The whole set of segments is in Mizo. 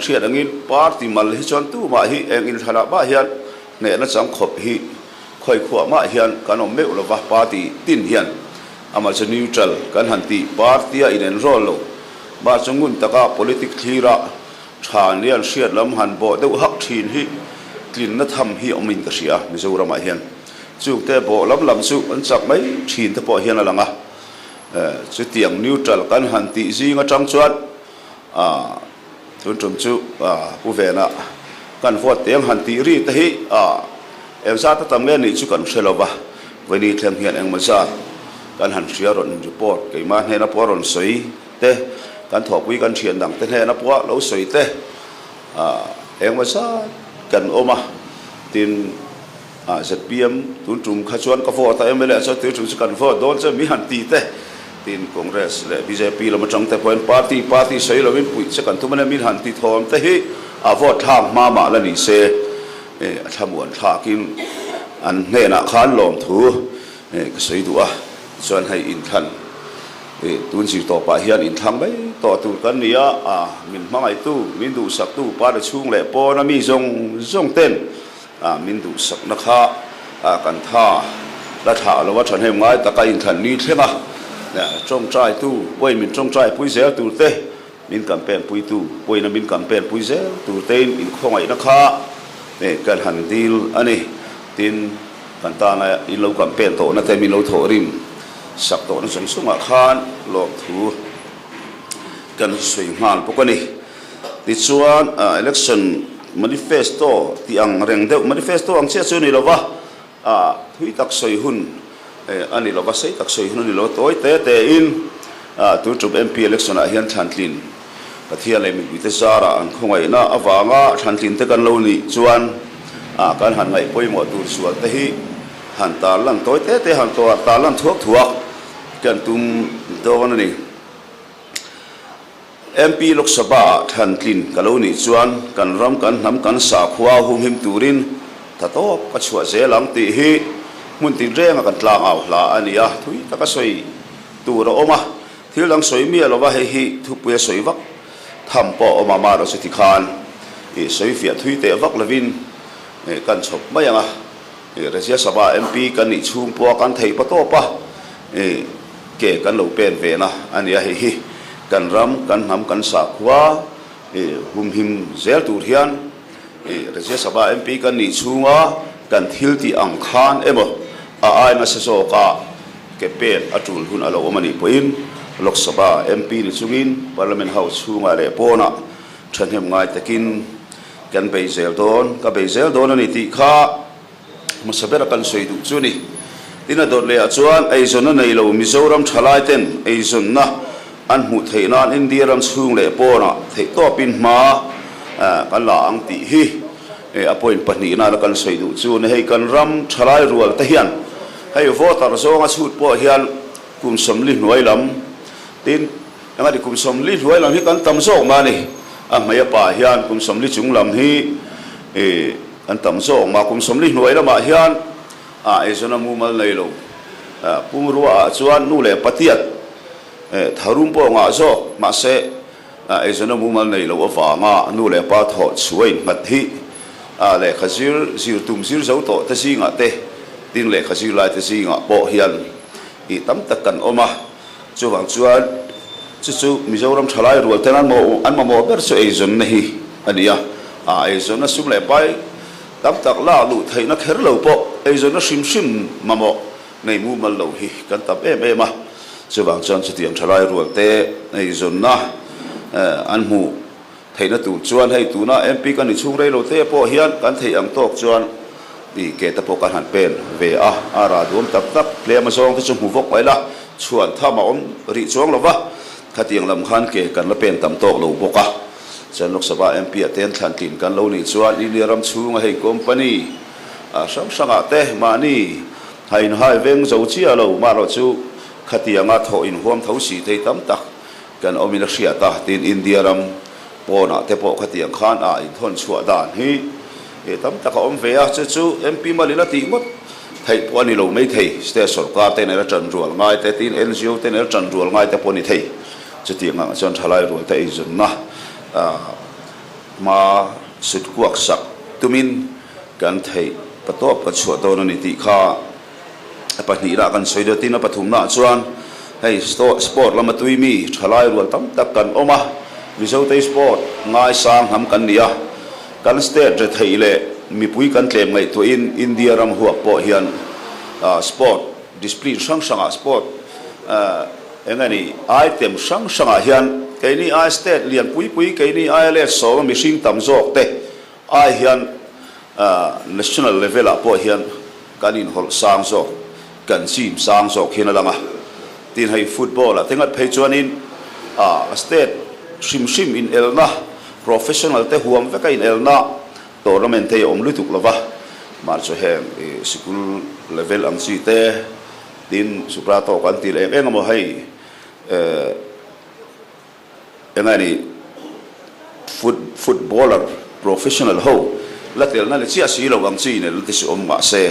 hriat angin party mal hi chuan tumah hi eng inthlanah mah hian hnehna chang khawp hi khawi khuah mah hian kan awm meuh lova, party tin hian amah chu neutral kan han tih party a in enroll lo mah chu ngun taka politic thlira tha nia an hriat lam han bawh deuh hak thin hi tlinna tham hi awmin ka hria Mizoramah hian. Chungte bawh lam lam chu an chak mai thin te pawh hian a lang a, chutiang neutral kan han tih zing atang chuan Tun tum chu Pu Vena kan vote teng han tih ri te hi eng zat a tam nge nih chu kan hre lo va, Vawini thleng hian engmaw zat kan han hria rawn report keimah hnena pawh a rawn sawi te, kan thawhpui kan thian dang te hnena pawh lo sawi te engmaw zat kan awm a, tin ZPM tun tum kha chuan ka vote a mla chuan tun tum chu kan vote dawn che mi han ti te. Tin, Congress leh bjp lam atang te pawhin party party sawi lovin puih che kan tum a nia, min han ti thawm te hi a vote thlak hma mah la ni se, a thlamuan thlakin an hnenah khan lawmthu ka sawi duh a, chuan hei inthlan tun zir tawpah hian inthlang mai tawh tur kan ni a, min hmangaihtu, min duhsaktu party chhung leh pawna mi zawng zawng ten Min duhsakna kha kan tha la thlah lo a, thahnem ngai taka inthlan ni thleng a, tawngtaitu pawhin min tawngtaipui zel tur te, min campaign puitu pawhin a min campaign pui zel tur tein inkhawngaihna kha kan han dil a ni. Tin, kan tana in lo campaign tawhna te, min lo thawhrim sak tawhna chung chungah khan lawmthu kan sawi nghal bawk a ni. Tichuan, election manifesto tih ang reng deuh, manifesto ang chiah chu a ni lo va, thui tak sawi hun a ni lo va, sei tak sawi hun a ni lo va, tawi te tein tun tum MP election ah hian thlantlin Pathian leh mipuite zarah an khawngaihna avanga thlantlin te kan lo nih chuan kan han ngaih pawimawh tur sual te hi han tarlan tawi te te han tarlan thuak thuak kan tum dawn a ni. MP Lok Sabha ah thlan tlin ka lo nih chuan kan ram kan hnam kan sakhua humhim turin tha tawp ka chhuah zel ang tih hi hmun tinreng a kan tlang au hla a ni a, thui taka sawi tur a awm a, thil dang sawi miah lova hei hi thupui a sawi vak tham pawh a awm a, amaherawhchu ti khan ih sawi fiah thui teh vak lovin ih kan chhawp mai ang a, ih Rajya Sabha MP kan nih chhung pawh a kan theih pa tawp a, ih. Ke kan lo pen ve na a nia hei hi kan ram kan hnam kan sakhua i humhim zel tur hian i Rajya Sabha MP kan nih chhunga kan thil tih ang khan emaw a ai nasa zawka ke pen a tul hun a lo awm a nih pawhin Lok Sabha MP ni chungin Parliament House chhungah leh pawnah thahnem ngai takin kan bei zel dawn ka bei zel dawn a ni tih kha Hmasa bera kan sawi duh chu ni. Tin a dawt lehah chuan eizawnna nei lo Mizoram thalai ten eizawnna an hmuh theih nan India ram chhung leh pawnah theihtawpin hma kan la ang tih hi a point pahnihna la kan sawi duh chu ni. Hei kan ram thalai rual te hian hei voter zawnga chhut pawh hian kum 40 hnuai lam tin engati kum 40 hnuai lam hi kan tam zawk mah a ni. A hmei a pa hian kum 40 chung lam hi Kan tam zawk mah kum 40 hnuai lamah hian a eizawn a mumal nei lo. Pumrua ah chuan nu leh patiat tharum pawh ngah zawk mahse eizawn a mumal nei lo avanga nu leh pa thawh chhuah innghat hi lehkha zir zir tum zir zo tawh te zingah te tin lehkha zir lai te zingah pawh hian ih tam tak kan awm a. Chuvang chuan chu chu Mizoram thalai rual ten an mamawh ber chu eizawnna hi a ni a, a eizawnna sum leh pai tam tak lak luh theihna kher lo pawh eizawnna hrim hrim mamawh nei mumal lo hi kan tam em em a. Chuvang chuan chutiang thalai rual te eizawnna an hmuh Theihna tur chuan hei tuna MP kan inchhung rei lo te pawh hian kan theih ang tawk chuan i ke te pawh kan han pen ve a, a rah duam tak tak tlem a zawng te chu hmu vawk mai la, chhuan tham a awm rih chuang lo va, khatiang lam khan ke kan la pen tam tawk lo bawk a. Chuan Lok Sabha MP ah ten thlan tlin kan lo nih chuan India ram chhunga hei company hrang hrangah te mahni hainhai veng zo chiah lo marawh chu khatianga thawh inhuam tho si thei tam tak Kan awmin a hriat a, tin India ram pawnah te pawh khatiang khan a inthawn chhuah dan hi tam tak a awm ve a, chu chu MP Malin a tih ngawt theih pawh a ni lo mai thei, state sorkar te nena tan rual ngai te, tin NGO te nena tan rual ngai te pawh a ni thei. Chutiang ang chuan thalai rual te eizawnna Hma sut kuak sak tumin kan theih patawp kan chhuah dawn a ni tih kha a pahnihna kan sawi deuh tin a pathumnaah chuan hei sport lama tui mi thalai rual tam tak kan awm a, Mizotei sport ngaisang hnam kan ni a, kan state retheih leh mipui kan tlem ngaihtuahin India ram huap pawh hian sport discipline hrang hrangah sport Eng a ni, item hrang hrangah hian keini ai state lian pui pui, keini aia let sawma mihring tam zawk te ai hian national level ah pawh hian kan inhawlh sang zawk, kan chim sang zawk hian a lang a. Tin hei football ah te ngat phei chuanin a state hrim hrim inelna, professional te huam veka inelna tournament te hi a awm lutuk lova, mahse heng sikul level ang chi te, Tin, Suprato kan tih leh eng eng emaw hei eh eng nge ni foot footballer professional ho la telna ni chiah si lo ang chi inelna te si awm mah se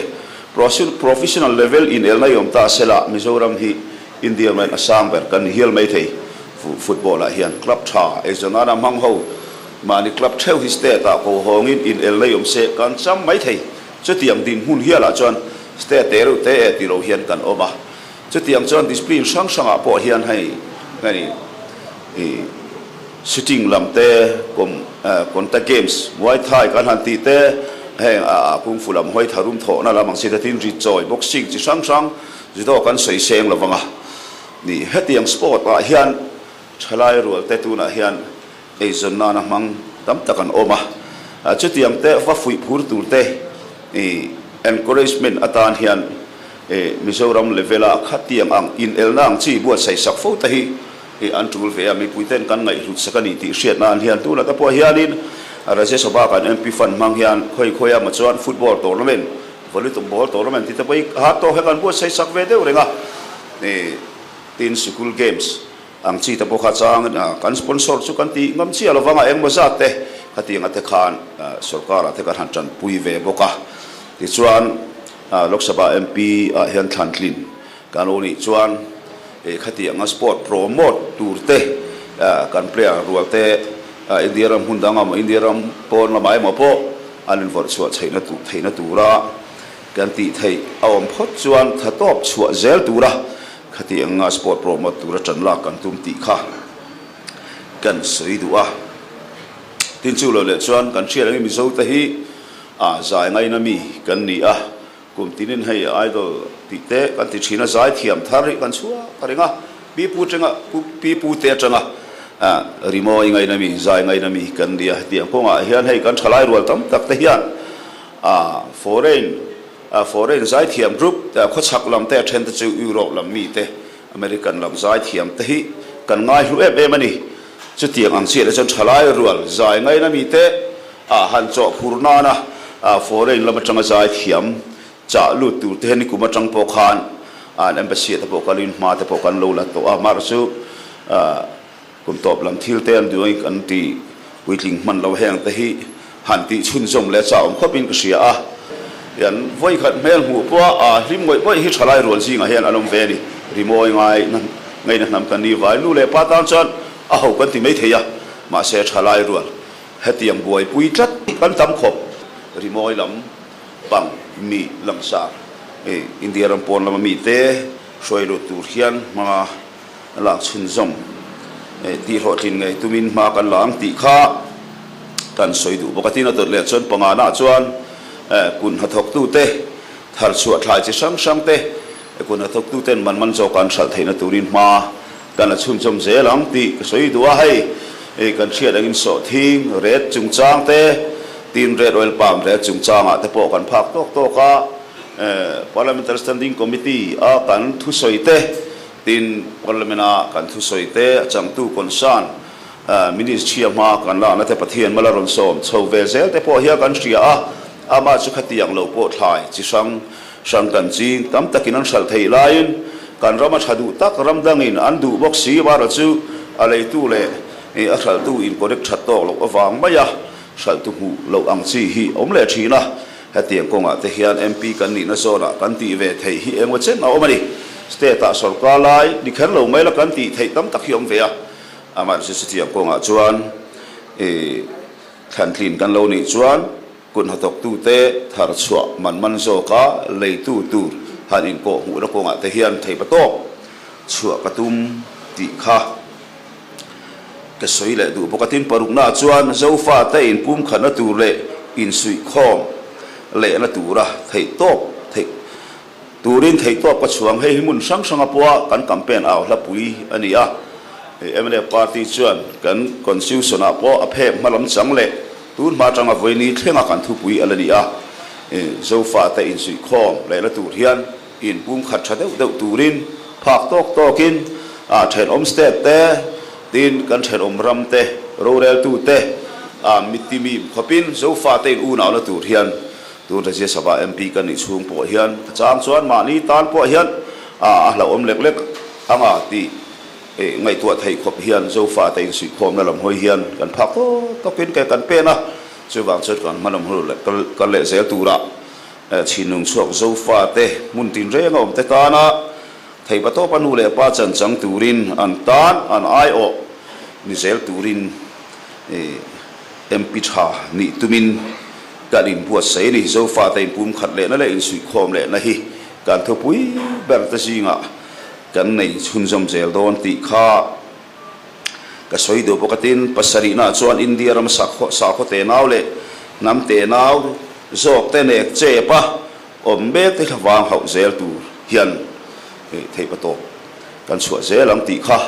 professional level inelna i awm ta se la Mizoram hi India maiin a sang ber kan ni hial mai thei football ah hian club tha eizawnana hmang ho mahni club theuh hi state ah ko hawngin inelna i awm se kan cham mai thei. Chutiang dinhmun hialah chuan state te reuh te e ti lo hian kan awm a. Chutiang chuan discipline hrang hrangah pawh hian hei hei i shooting lam te, contact games, Muay Thai kan han tih te, heng a kung fu lam hawi tharum thawhna lam ang chi te tin rit chawi, boxing chi hrang hrang judo kan sawi seng lo vang a ni. Hetiang sport ah hian thalai rual te tunah hian Eizawn nana hmang tam tak an awm a, chutiang te va fuih phur tur te encouragement atan hian Mizoram level a khatiang ang inelna ang chi buatsaih sak fo te hi an tul ve a, mipui ten kan ngaihhlut sak a ni tih hriat nan hian tunah te pawh hianin Rajya Sabha kan MP fund hmang hian khawi khawi emaw chuan football tournament, volleyball tournament tih te pawh hi har tawk hian kan buatsaih sak ve deuh reng a, tin sikul games Ang chi te pawh kha chang kan sponsor chu kan tih ngam chiah lovang a, engmaw zat te khatiang te khan sorkar ah te kan han tanpui ve bawk a. Tichuan Lok Sabha MP ah hian thlan tlin kan lo nih chuan khatiang a sport promote tur te kan player rual te India ram hmun dang emaw India ram pawn lamah emaw pawh an invawrh chhuah theihna tura Kan tih theih a awm phawt chuan tha tawp chhuah zel tura khati anga sport promote tura tan lak kan tum tih kha kan sawi duh a. Tin chu lo leh chuan kan hriat angin Mizo te hi a zai ngaina mi kan ni a, kum tinin hei idol tih te kan ti thin a, zai thiam thar hi kan chhuak reng a, pi pu tenga pi pu te atanga rimawi ngaina mi, zai ngaina mi kan ni a, hetiang kawngah hian hei kan thalai rual tam tak te hian A foreign a foreign zaithiam group khawchhak lam te a then te chu Europe lam mi te American lam zaithiam te hi kan ngai hlu em em a ni. Chutiang ang chiah leh chuan thalai rual zai ngaina mi te a han chawh phur nana a foreign lam atanga zaithiam chah lut tur te hian nikum atang pawh khan an embassy ah te pawh kalin hma te pawh kan lo la tawh a, amaherawhchu Kum tawp lam thil te an duh ang kan ti puitling hman lo heng te hi han tih chhunzawm leh chah awm khawp in ka hria a. Hian vawikhat hmel hmuh pawh a hlim ngawih ngawih hi thalai rual zingah hian an awm ve a ni. Rimawi ngai ngaihna hnam kan ni vai nu leh pa tan chuan a ho kan ti mai thei a, mahse thalai rual hetiang buaipui tlat kan tam khawp. Rimawi lam pang mi langsar India ram pawn lama mite hruai lut tur hian hmanga lak chhunzawm tih hlawhtlin ngei tumin hma kan la ang tih kha kan sawi duh bawk a. Tin, a dawt leh chuan pangana chuan kut hnathawktute thar chhuah thlai chi hrang hrang te kut hnathawktuten man man zawk an hralh theihna turin hma kan la chhunzawm zel ang tih ka sawi duh a. Hei kan hriat angin sawhthing ret chungchang te, tin red oil palm ret chungchangah te pawh kan phak tawk tawk a, Parliamentary Standing Committee a kan thusawi te, Tin, Parliament-a kan thusawi te, a changtu concern Ministry-a hma kan lakna te Pathian mala rawn sawm chho ve zel te pawh hian kan hria a, amah chu khatiang lo pawh thlai chi hrang hrang kan ching tam takin an hralh theih laiin kan rama tha duh tak ram dangin an duh bawk si mara chu a leitu leh a hralhtu in connect that tawk loh avang mai a hralhtu hmuh loh ang chi hi awm leh thin a. Hetiang kawngah te hian MP kan nihna zawnah kan tih ve theih hi engmaw chen a awm a ni. State-ah sorkar lai ni kher lo mai la kan tih theih tam tak hi awm ve a. Amaherawhchu chutiang kawngah chuan ih Thlantlin kan lo nih chuan kut hnathawktute thar chhuah man man zawka leitu tur han inkawh hmuhna kawngah te hian theipa tawk chhuah ka tum tih kha ka sawi leh duh bawk a. Tin, paruknaah chuan Zofate inpumkhatna tur leh insuihkhawm lehna tura theihtawp theih Turin theihtawp ka chhuang, hei hi hmun hrang hranga pawha kan campaign au hlapui a ni a. Mnf party chuan kan constitution ah pawh a phek hma lam chang leh tun hma atanga vawiini thlenga kan thupui a la ni a. Zofate insuihkhawm leh la tur hian inpumkhat tha deuh deuh turin phak tawk tawkin thenawm state te, tin kan thenawm ram te, roreltute mittimim khawpin Zofate in unauna tur hian Tun Rajya Sabha MP ka nih chhung pawh hian a chang chuan mahni tan pawh hian a hlauhawm lek lek anga tih ngaihtuah theih khawp hian Zofate insuihkhawmna lam hawi hian kan phak tawk tawkin ke kan pen a, chuvang chuan kan hmanawm hun leh kal leh zel turah chhinlung chhuak Zofate hmun tinreng a awmte tana theihpa tawpa nu leh pa chan chang turin an tan an aiawh ni zel turin MP tha nih tumin kan inbuatsaih a ni. Zofate inpumkhat lehna leh insuihkhawm lehna hi kan thupui ber te zingah kan nei chhunzawm zel dawn tih kha ka sawi duh bawk a. Tin, pasarihnaah chuan India ram sakhaw tenau leh hnam tenau zawk te nek chep a awm mek te thlavang hauh zel tur hian theihpa tawp kan chhuah zel ang tih kha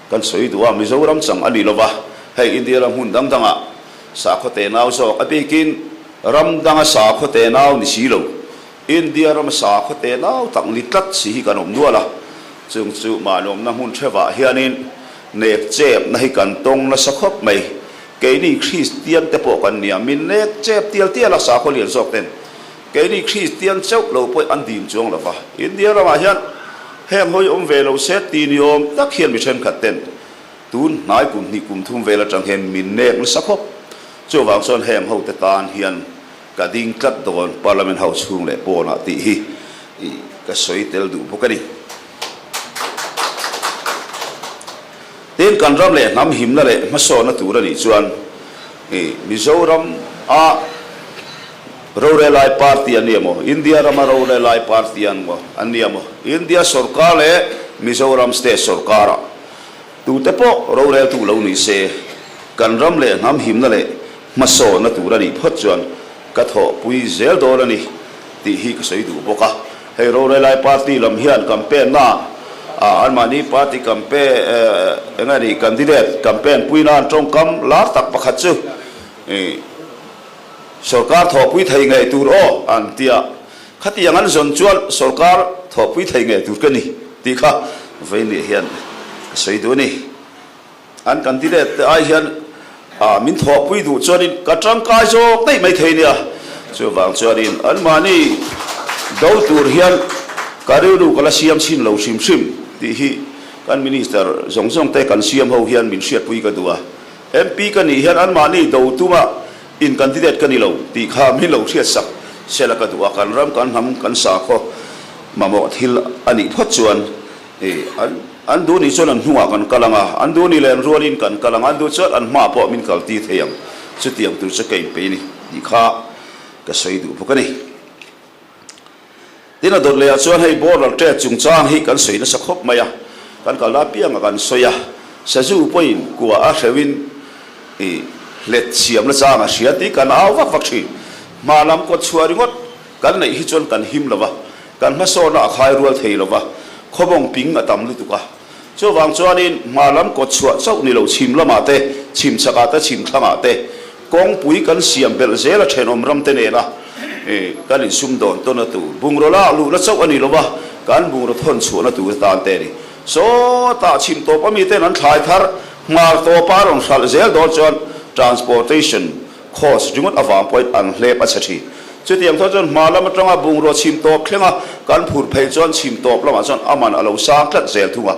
Kan sawi duh a, Mizoram chang a ni lova, hei India ram hmun dang dangah sakhaw tenau zawk a bikin ram danga sakhaw tenau ni si lo, India rama sakhaw tenau tak ni tlat si hi kan awm nual a, chung chu mahniawmna hmun thevah hianin nek chepna hi kan tawng nasa khawp mai. Keini Kristian te pawh kan nia, min nek chep tial tial a sakhaw lian zawk ten Keini Kristian chauh lo pawh an dim chuang lo va, India ramah hian heng hawi awm ve lo se ti ni awm tak hian mi thenkhat ten tun hnai kum hnih kum thum vel atang hian min nek nasa khawp. Chuvang chuan heng hote tan hian ka ding tlat dawn Parliament House chhung leh pawnah tih hi ka sawi tel duh bawk a ni. Tin, kan ram leh hnam himna leh hmasawnna tur a nih chuan Mizoram a Rorelai party an ni emaw, India rama rorelai party an maw an ni emaw, India sorkar leh Mizoram state sorkarah tute pawh roreltu lo ni se, kan ram leh hnam himna leh hmasawnna tur a nih phawt chuan ka thawhpui zel dawn a ni tih hi ka sawi duh bawk a. Hei rorelai party lam hian campaign na ah anmahni party campa eng nge ni candidate campaign pui nan tawngkam lar tak pakhat chu Sorkar thawhpui thei ngei tur aw an ti a, khatiang an zawn chuan sorkar thawhpui thei ngei tur ka ni tih kha Veinih hian ka sawi duh a ni. An candidate te ai hian min thawhpui duh chuanin ka tangkai zawk daih mai thei nia, chuvang chuanin anmahni do tur hian ka rilru ka la siam chhin lo hrim hrim tih hi kan minister zawng zawng te kan siam ho hian min hriatpui ka duh a. MP ka nih hian anmahni do tuma in candidate ka ni lo tih kha min lo hriatsak sela ka duh a, kan ram kan hnam kan sakhaw mamawh thil a nih phawt chuan an duh nih chuan an hnungah kan kal ang a, an duh nih leh an rualin kan kal ang a, an duh chuan an hmaah pawh min kaltir thei ang, chutiang tur chu ka inpeih a ni tih kha ka sawi duh bawk a ni. Tin, a dawt lehah chuan hei border trade chungchang hi kan sawi nasa khawp mai a, kan kal lai piangah kan sawi a, sazu pawhin kua a hreuhin i hlet siamna chang a hria tih kan au vak vak thin. Hma lam kawt chhuah ringawt kan neih hi chuan kan him lo va, kan hmasawnna a khai rual thei lo va, khawmawng ping a tam lutuk a. Chuvang chuanin hma lam kawt chhuah chauh ni lo chhim lamah te, chhim chhakah te, chhim thlangah te kawngpui kan siam belh zel a thenawm ramte nena kan insumdawn tawn tur bungraw lak luhna chauh a ni lo va, kan bungraw thawn chhuahna tur atan te a ni. Sawtah chhim tawp ami ten an thlai thar hmar tawpa a rawn hralh zel dawn chuan transportation cost ringawt avang pawhin an hlep a chhe thin. Chutiang thawh chuan hma lam atanga bungrua chhim tawp thlenga kan phur phei chuan chhim tawp lamah chuan a man a lo sang tlat zel thung a.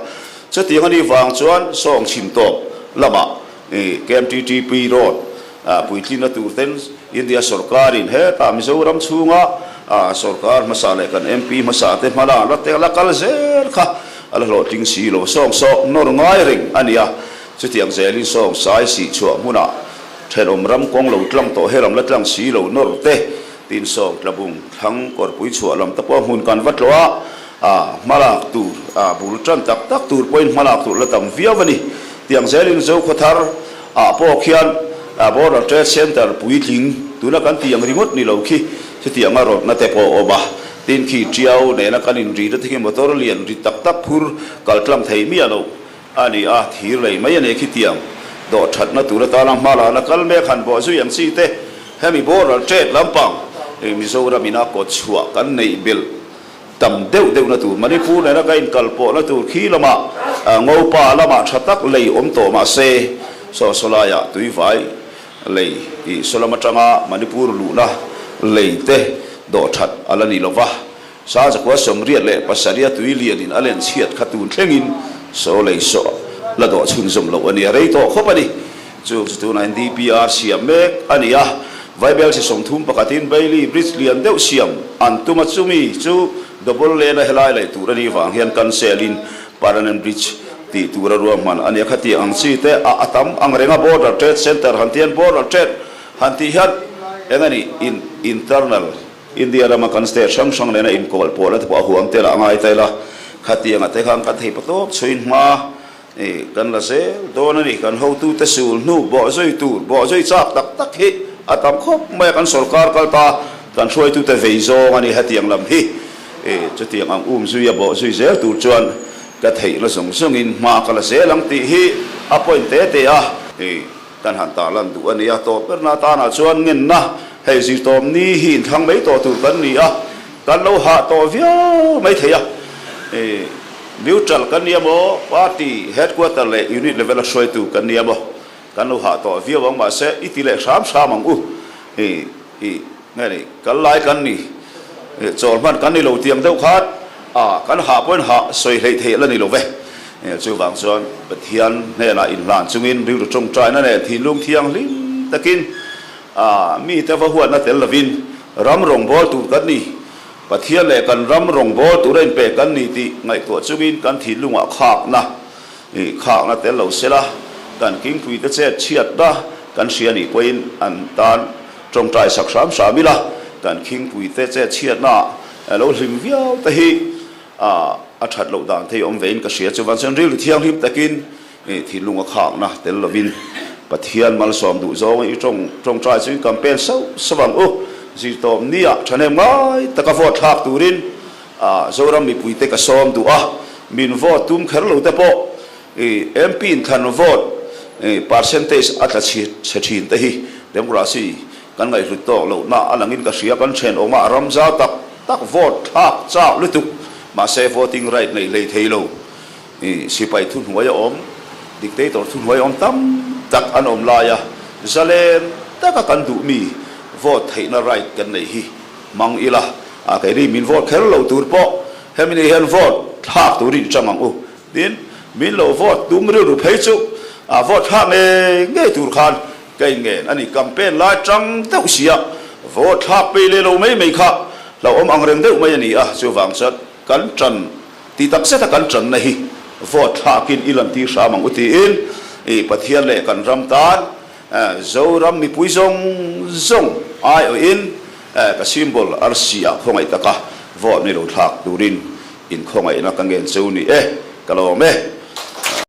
Chutiang a nih vang chuan sawng chhim tawp lamah KMTTP road puitlina tur ten India sorkarin hetah Mizoram chhunga sorkar hmasa leh kan MP hmasa te hmala la te la kal zel kha a la hlawhtling si lo. Sawng sawk nawr ngai reng a ni a, chutiang zelin sawng sai sih chhuah hmunah. Thenawm ram kawng lo tlang tawh helam la tlang si lo nawr te, tin sawm tlabung thlang kawrpui chhuah lam te pawh hmun kan va tlawh a, a hmalak tur a bul tan tak tak tur pawhin hmalak tur la tam viau a ni. Tiang zelin Zokhawthar ah pawh khian Border Trade Centre puitling tuna kan tih ang ringawt ni lo khi chutianga rawtna te pawh a awm a, tin khi Tiau nena kan inri na te khi motor lian ri tak tak phur kal tlang thei miah loh A ni a, thir lei mai a nei khitiang. Dawh thatna tur atana hma lana kal mek han bawh zui ang chi te, hemi border trade lampang Mizoram ina kawt chhuah kan neih belh tam deuh deuhna tur Manipur nena ka inkal pawhna tur khi lamah Ngopa lamah tha tak lei awm tawh mah se saw sawlaiah tuivai lei ih saw lam atanga Manipur luhna lei te dawh that a la ni lova. Sazakua 77 a tui lianin a len chhiat kha tun thlengin saw lei saw la dawh chhunzawm loh a ni a, rei tawh khawp a ni. Chu chu tunah NDPR siam mek a ni a, Vaibel chi 30 pakhatin Bailey Bridge lian deuh siam an tum a, chumi chu double lane a helai laih tur a nih vang hian cancel in permanent bridge tih tur a ruahman a ni a, khatiang ang chi te a a tam ang reng a, Border Trade Centre han tian Border Trade han tih hian eng a nih internal India rama kan state hrang hrang nena inkawl pawhna te pawh a huam tel a ngai ta ila, khatianga te khan kan thei patawp chhuin hma kan la zel dawn a ni. Kan hotute sul hnu bawhzui tur, bawhzui chak tak tak hi a tam khawp mai a, kan sorkar kal ta kan hruaitute vei zawng a ni hetiang lam hi. Chutiang ang umzui a bawhzui zel tur chuan ka theihna zawng zawngin hma ka la zel ang tih hi a point te te a. Kan han tarlan duh a ni a, tawp berna atanah chuan ngenna hei zirtawm ni hi inthlang mai tawh tur kan ni a, kan lo hah tawh viau mai thei a. Neutral kan ni emaw, party headquarter leh unit level a hruaitu kan ni emaw, kan lo hah tawh viau ang mahse i ti leh hram hram ang u. Nge ni, kal lai kan ni, chawl hman kan ni lo tiang deuh khan a kan hah pawhin hah sawi hleih theih la ni lo ve. Chuvang chuan Pathian hnenah inhlan chungin rilru tawngtaina nen thinlung thianghlim takin mite va huatna tel lovin ram rawngbâwl tur kan ni, Pathian leh kan ram rawngbâwl tura inpek kan ni tih ngaihtuah chungin kan thinlungah khakna khakna tel lo sela, kan kingpuite chet chhiatna kan hria nih pawhin an tan Tawngtai sak hram hram ila, kan khingpuite che chhiatna lo hlim viau te hi a that loh dan thei awm vein ka hria. Chuvan chuan rilru thianghlim takin thinlung a khakna tel lovin Pathian malsawm duh zawngin i tawngtai chuin campaign sauh sauh ang u. Zirtawp nia thahnem ngai taka vote thlak turin Zoram mipuite ka sawm duh a, min vote tum kher lo te pawh MP inthlan vote percentage a tla chhe thin te hi democracy kan ngaihhlut tawk lohna a langin ka hria. Kan thenawmah ram zau tak tak vote thlak chak lutuk mahse voting right nei hlei thei lo sipai thuhnuai a awm, dictator thuhnuai a awm tam tak an awm laia zalen taka kan duhmi vote theihna right kan neih hi hmang ila keini min vote kher lo tur pawh hemi ni hian vote thlak turin i chang ang u. Tin, min lo vote tum rilru phei chu a vote thlak ngei ngei tur khan ka inngen a ni. Campaign lai tang deuh sia vote thlak pei leh lo mai mai kha hlauhawm ang reng deuh mai a ni a, chuvang chuan kan tan ti tak zeta kan tanna hi vote thlakin i lantir hram ang u tiin i Pathian leh kan ram tan Zoram mipui zawng zawng aiawhin ka symbol arsi ah khawngaih taka vote ni lo thlak turin Inkhawngaihna ka ngen cheu ni e, ka lawm e.